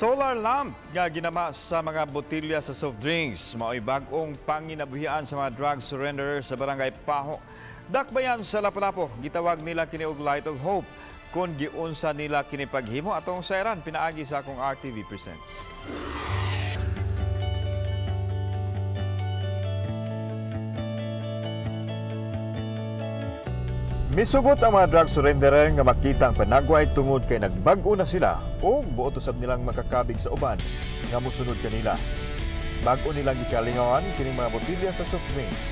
Solar lamp nga ginama sa mga botilya sa soft drinks mao'y bag-ong panginabuhian sa mga drug surrenderer sa Barangay Pajo. Dakbayan sa Lapu-Lapu, gitawag nila kini og Light of Hope. Kung giunsa nila kini paghimo, atong sayran pinaagi sa akong RTV Presents. Misugot ang mga drug surrenderer nga makita ang panagway tungod kay nagbag-o na sila o buot usab nilang makakabig sa uban nga mosunod kanila. Bag-o nilang gikalingawan kining mga botilya sa soft drinks.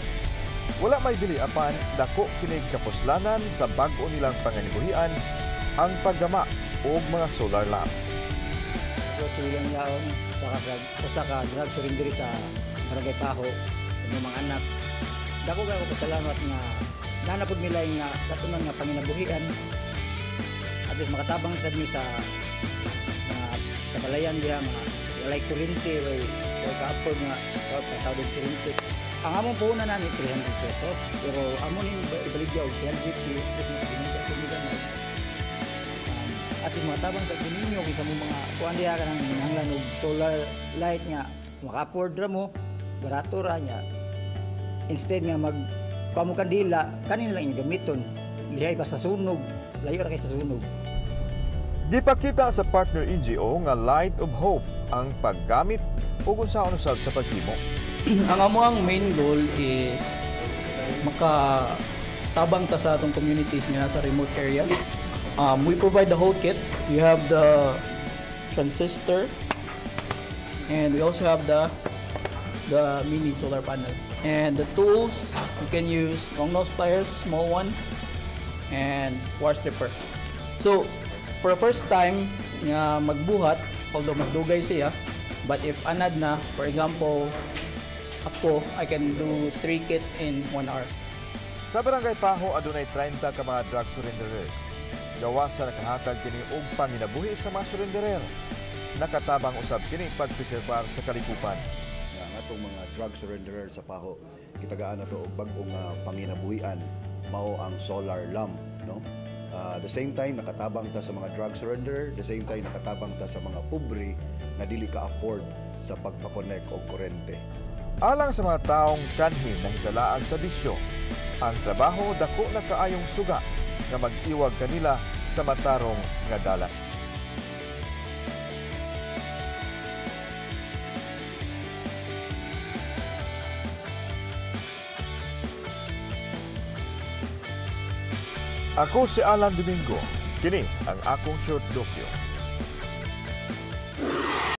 Wala may bili apan dako kini kapuslanan sa bag-o nilang panganibuhian ang paggama og mga solar lamp. Ako si William Laon, usa ka drug surrenderer sa Barangay Pajo, ng mga anak. Dako kaayo ko pasalamat nga nanapod nila nga katunan nga panginabuhian. At least makatabang sad mi sa mga kabalayan diha nga walay kuryente, way ka-afford nga katawag kuryente. Ang among puhunan nani 300 pesos, pero amo ning ibaligya og 350, at least makatabang sa kunyang gamay. At least makatabang sa kuninyo kinsa mo mga kuan diha kanang kinahanglan og solar light nga maka-afford ra mo, barato ra niya. Instead nga mag kamo kandila, kanin lang inyong gamiton. Lihay pa sa sunog, layo ra kay sa sunog. Gipakita sa partner NGO nga Light of Hope ang paggamit ug unsaon usab sa paghimo. Ang amoang main goal is makatabang ta sa atong communities nga nasa remote areas. We provide the whole kit. We have the transistor and we also have the mini solar panel. And the tools, you can use long nose pliers, small ones, and wire stripper. So, for the first time nga magbuhat, although mas dugay siya, but if anad na, for example, ako, I can do 3 kits in 1 hour. Sa Barangay Pajo, adunay 30 ka mga drug surrenderers. Gawas sa nakahatag kini og panginabuhi sa mga surrenderer. Nakatabang usab kini pagpreserbar sa kalikupan. Ang atong mga drug surrenderer sa Pajo, gitagaan nato og bag-ong panginabuhian, mao ang solar lamp, no? The same time nakatabang ta sa mga drug surrenderer, the same time nakatabang ta sa mga pobre nga dili ka afford sa pagpa-connect og kuryente. Alang sa mga taong kanhi nahisalaag sa bisyo, ang trabaho dako na kaayong suga nga mag-iwag kanila sa matarong nga dalan. Ako si Alan Domingo. Kini ang akong short docu.